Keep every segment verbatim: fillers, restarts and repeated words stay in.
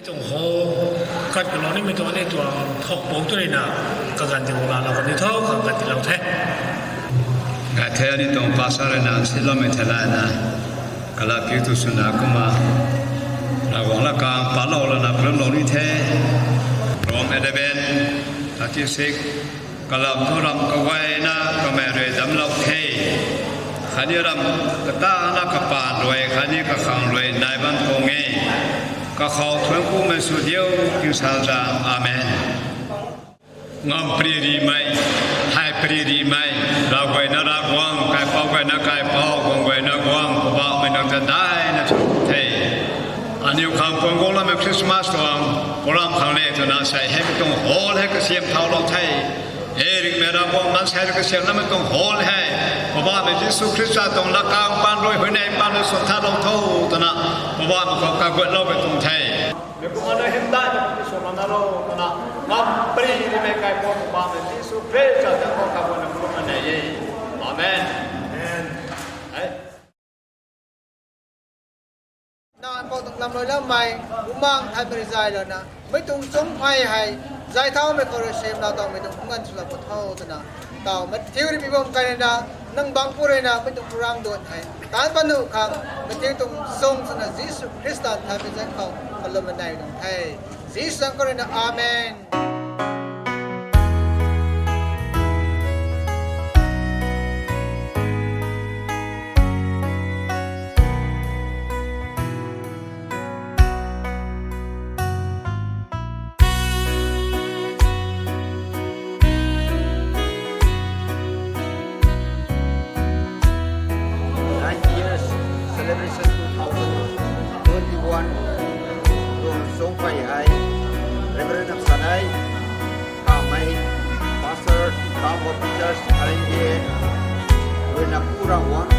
Tuang ho, kat kalou nimei tuang aniu tuang thakpou tu rui na, kaganv ti gu laalou kani tho, kaganv tilou the. Gai the aniu tuang pastor rui na siloumei thei lana, kalap piu tu swna kumna, Ravguangc lakang palou lana kalumlou ni the. Rom eleven thirty six, kalap thu ramv kaguayna kamei rui damclou the. Khatni ramv katana kapaan rui khatni kakhang rui nai bam tuang e. Kakhou thuanc kumei sw diu, tingsaengzaeng. Amen. Ngam pary rimei, thay pary rimei, Ravguayna Ravguangc, Kaipouc guayna Kaipouc, Guangc guayna Guangc, Poubauhmei nang ta daina chu the. Aniu khang puang guangloumei Christmas tuang program khang le twna sei hei mi tuang hall hei kasiam thaulou the. E ringhmei Ravguangc, maansei rui kasiamloumei tuang hall hei, Poubauhmei Jisu Khrista tuang lakang paan rui, huayney paan rui sw thalou tho twna, Poubauhmei khou kaguatloumei tuang the. Mi kumna hymdaihna mi sw mana lo twna, ngam pary rimei Kaipouc Poubauhmei Jisu Khrista ta khou kaguatna kumna nai e. Amen. Nang Mpouh tuang lamluiloumei, Bumaengh Nthanmei rui zaylouna, mei tuang chungphey hei, zay thaumei khou rui siamlou tuang mei tuang phungc ganv swlou pw tho twna, taw Matthew rui pi bam kai rui na, nang bangc pu rui na mei tuang program duan hei taanc pat nuh khang, Matthew tuang sung swna Jisu Khrista nthanmei zaeng khou kalumna nai tuang the. Jisu zaeng khou rui na, Amen. Nine years celebration two thousand twenty-one tuang chungphey hei, Reverend Namsanei Kamei, Pastor, Town Baptist Church, Arenge, rui na Pu Ravguangc,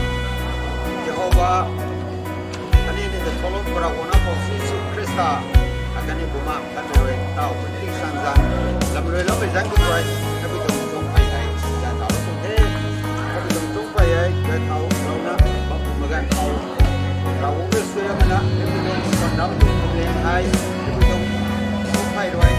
Jehova, khatni ni ta tholou Pu Ravguangc Mpouh Jisu Khrista, akhatni Bumaengh Nthanmei rui taw puni tingsaengzaeng, lamluiloumei zaeng khou rui, tabui tuang chungphey hei zay thaulou tuang the. Tabui tuang chungphey hei zay thaulouna bam pu maganv khou, Ravguangc rui suaihiam mana, tabui tuang sandam tuang leng hei, tabui tuang chungphey rui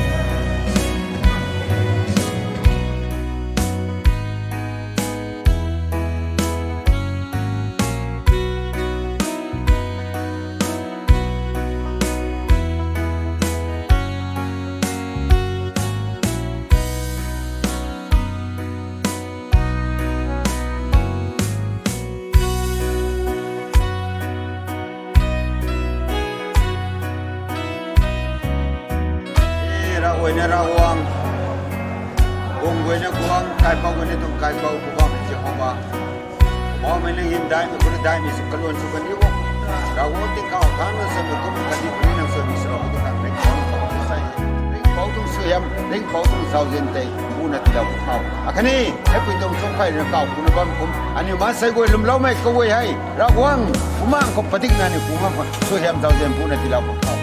E, Ravguayna Ravguangc, Guangc guayna Guangc, Kaipouc guayna tuang Kaipouc, Poubauhmei Jehova. Poubauhmei nang hymdaihmei, khou daihmei sw kaluan sw kaniw o. Ravguangc tingkauh thangc na samei kum khatni puni nang suaimei swlou tingkauh ringcpouc tuang suaihiam, ringcpouc tuang zauzian tei puna tiilou pw tho. Akhatni, heipui tuang chungphey rui na kaw puna bam kum, aniu maansei guay lwmloumei kaguay hei, Ravguangc, Bumaengh khou padikna aniu pu ngam khang suaihiam zauzian puna tiilou pw tho.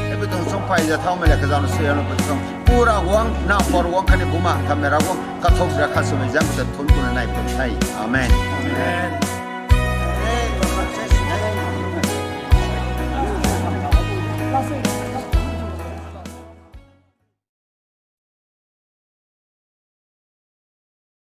Heipui tuang chungphey zay thaumei le kazauna suaihiamlou pw tuang, Pu Ravguangc, Nac Mpouh Ravguangc khatni Bumaengh Nthanmei Ravguangc, kathumh ra khat swmei zaeng khou ta thunc puna nai pw the. Amen. Amen.